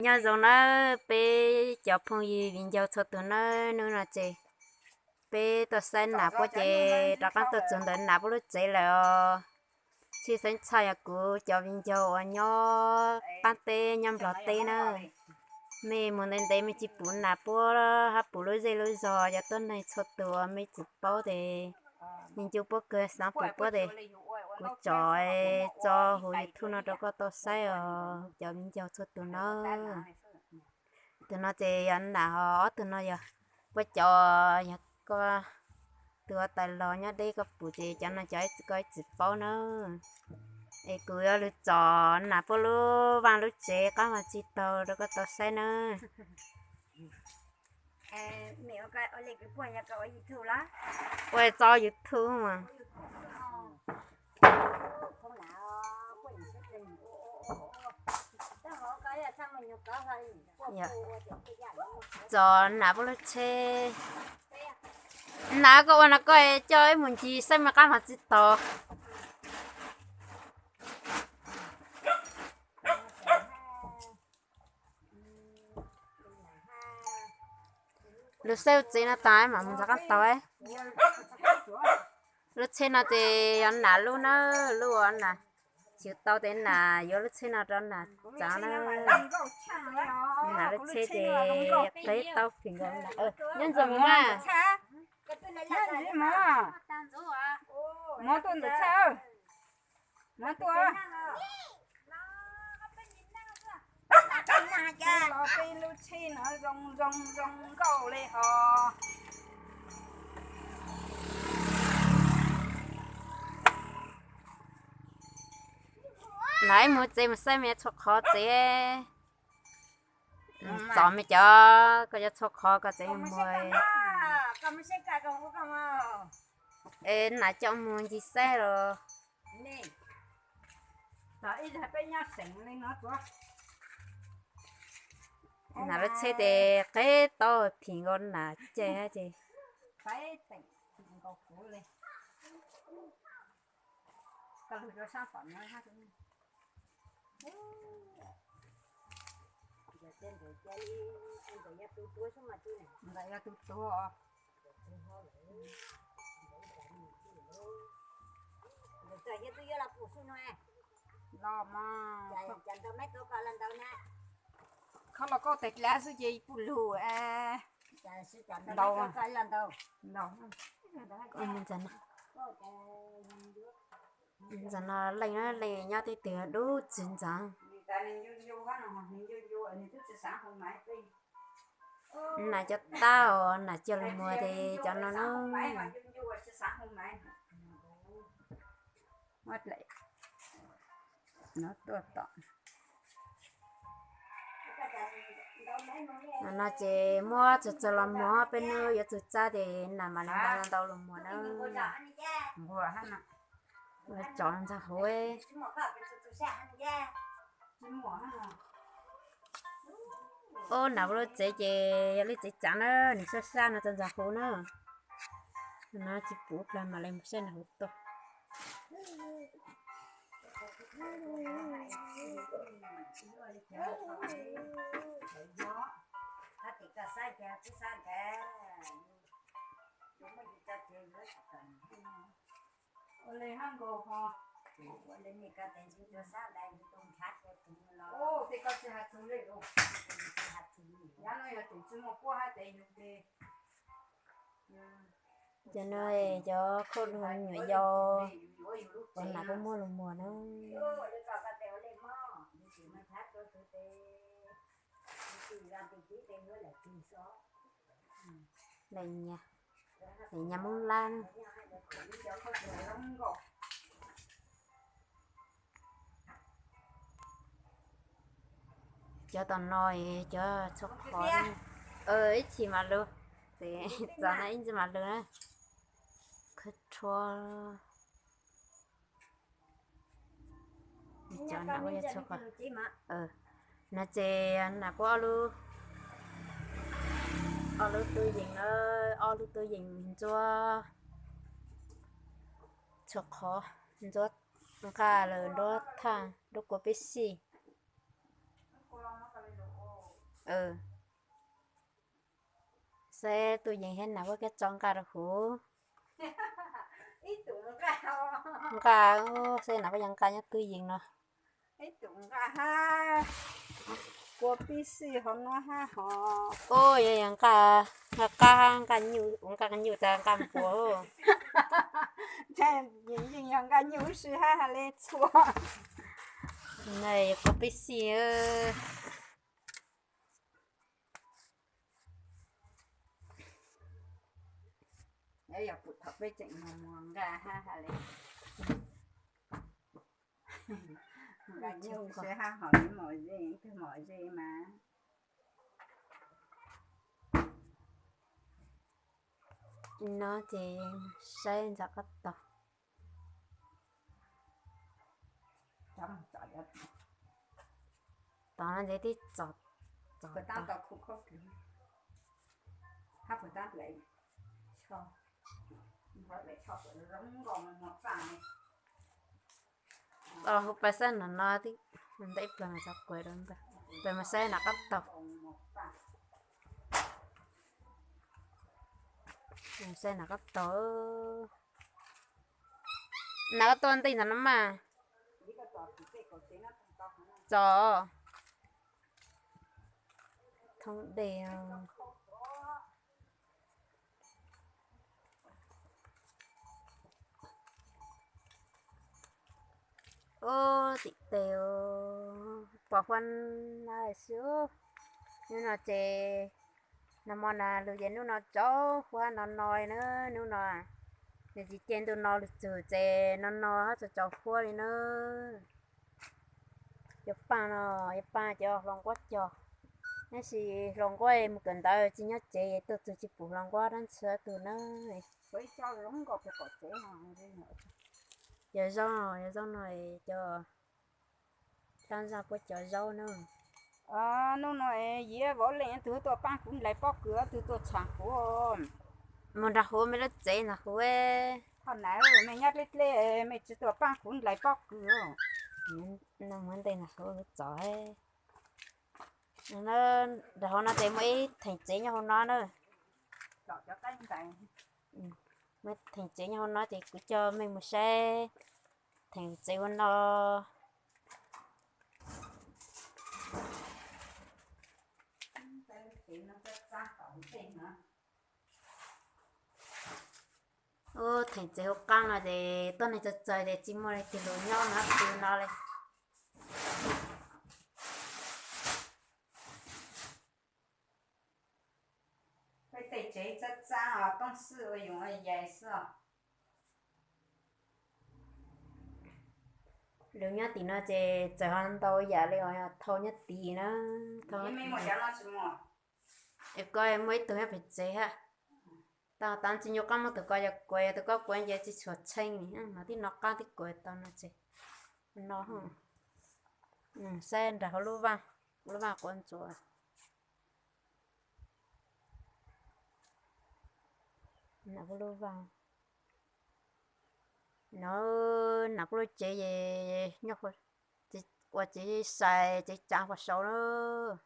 Nyob zoo nawb peb cov phooj ywg viv ncaus txhua tus nawb, hnub no ces peb tuaj saib nas puab ces rov qab tuaj txug ntawm nas puab lub tsev lawm os. Tshwj xeeb tshaj yog kuv cov viv ncaus uas nyob qaab teb nyob Nplog teb na. Mej mus ntev ntev mej tsis pum nas puab hab pum lub zej lub zog cov tuab neeg txhua tus mej tsis paub tes, viv ncaus puab kawg xaav pum puab tes, kuv tso tso huv YouTube no rau koj tau saib os cov viv ncaus txhua tus na. Tug no ces yog nas, ho ob tug no yog puab cov, yog koj tus ua tais los nyob deb koj pum ces cov no cov koj ib txwm paub na. Es kuv yuav lug tsom nas puab lub vaaj lub tsev qaab mas tsis taug rau koj tau saib na. Ua tso YouTube mas. Tsom nas puab lub tsheb. Nas koj ua no koj coj ib mus ncig saib mas qaab mas tsis taug. Lug saib lub tsev no taag mam mus ntxuav qaab taug. Lub tsheb no ces yog nas lub na, lub ua nas, tsis tau tes nas yuav lub tsheb no rau nas tsav na. Nas lub tsheb ces qheb tau phim nkaus. Nyob ntawm mas, peb lub tsheb no zoo zoo zoo nkauj le hos. Nas ib mus tsev mus saib mas yuav txhua qhov tsev. Txom me cov koj yuav txhua qhov koj tsev mus. Es nas coj mus ncig saib los. Nas lub tsheb tes qheb tau phim nkaus nas ceg ces. Ntawm yog tus tuag. Los mas, kho los koj tes dlav xwb ces puj lug. Ntau, ntau. Ntawm no leej, leej nyob teb twg dub tsi ntxav. Nas cov tab os, nas coj lug muag tes cov no na. No ces muab txug txug los muag, peb hnub yuav txug txaj ces nas mam li ntau ntau los muag na. Tso ntxag huv. Ub, nas lub tsev ces yog lub tsev tsav na, nws sab sab no tso ntxag huv na. No tsis pum plag mam li mus saib nas huv tuaj. Cov no cov khaub lug nyuam yaus uas nas puab muab lug muag na. Leej nyias, leej nyias Moob Lab na. Cov tom no cov txhua qhov, ib chim mam lug, txog no ib chim mam lug na. Khawb rhuab. Cov nas ua yog txhua qhov. No ces nas puab ob lub, ob lub tub yees na, ob lub tub yees ntsuab txhua qhov, ntsuab nqaj lawm, nruab thaj, nruab kua peb sij. Saib Tub Yees thiab Nas Paj Kab tso nqaj rau huv. Nqaj, saib Nas Paj Kab nqa nqaj nyob Tub Yees no. Ua pib xij hov no hab hov. Ua yog nqaj, nqaj qab, nqaj nyuj, nqaj nyuj tas nqaj npua. Yeej yog nqaj nyuj ib si hab ha le txhua. Ua pib xij. Yog pum thaum peb tseem mos mos nqa hab ha le, nqa nyuj si hab hov le mos ze, twg mos ze mas. No ces saib ntxov qab tog. Tod no ces twb txog, txog tod. Hu pas saib no no, ntawm ib plag mas txog kuv rau ntawd, peb mus saib Nas Paj Kab tog. Saib Nas Paj Kab tog. Nas Paj Kab tog ntej ntawd no mas. Txog thoob dej. Ub, tim tes pom huab na xwb. Hnub no ces nag hmo na lug ces hnub no tsaus huab no no na, hnub no nws tsis cia ntuj no lug txug ces no no hab tsaus tsaus huab li na. Cov paaj no, cov paaj cov hluas nquab cog, tab sis hluas nquab mus kawm ntawv tsis nyob tsev, tuaj txug tsis pum hluas nquab dlaab ntxhia tug na. Yog zaub, yog zaub no, cov dlaab zaj puab cov zaub na. Hnub no Yiv Vauv Leej tug tuaj paab kuv nrhiav pob kws, tug tuaj tshaav kuv. Mus nrag huv mej lub tsev nrag huv. Thaum na mej nyob dleb dleb, mej tsi tuaj paab kuv nrhiav pob kws. Mus ntej nrag huv txov. Nrag huv no ces muaj ib theem tsev nyob hauv no na. Muaj theem tsev nyob hauv no ces kuv coj mej mus saib theem tsev hauv no. Ub, theem tsev hauv qaab no ces tuab neeg txawg txawg ces tsis muaj leej twg lug nyob no, tsis no li. Peb tej tsev txab txab os, toob xwb ua yoov ua yais xwb os. Lug nyob tim no ces txawm ho ntau yam li os, thau nyob tid na. Es koj muaj ib tug nyob pem tsev hab. Tau tav tsis nyuaj qaab muab tug ko yog kuav, yog tug ko kuav nce tsis tshua tsheej, mas tib no qaab tib kuav tau no ces no. Saib nrag hauv lub vaaj, lub vaaj quav ntsuas. Nam kuj lub vaaj, no, nam kuj lub tsev es nyob ua tsev sai tsev tsaav puag saud lawm.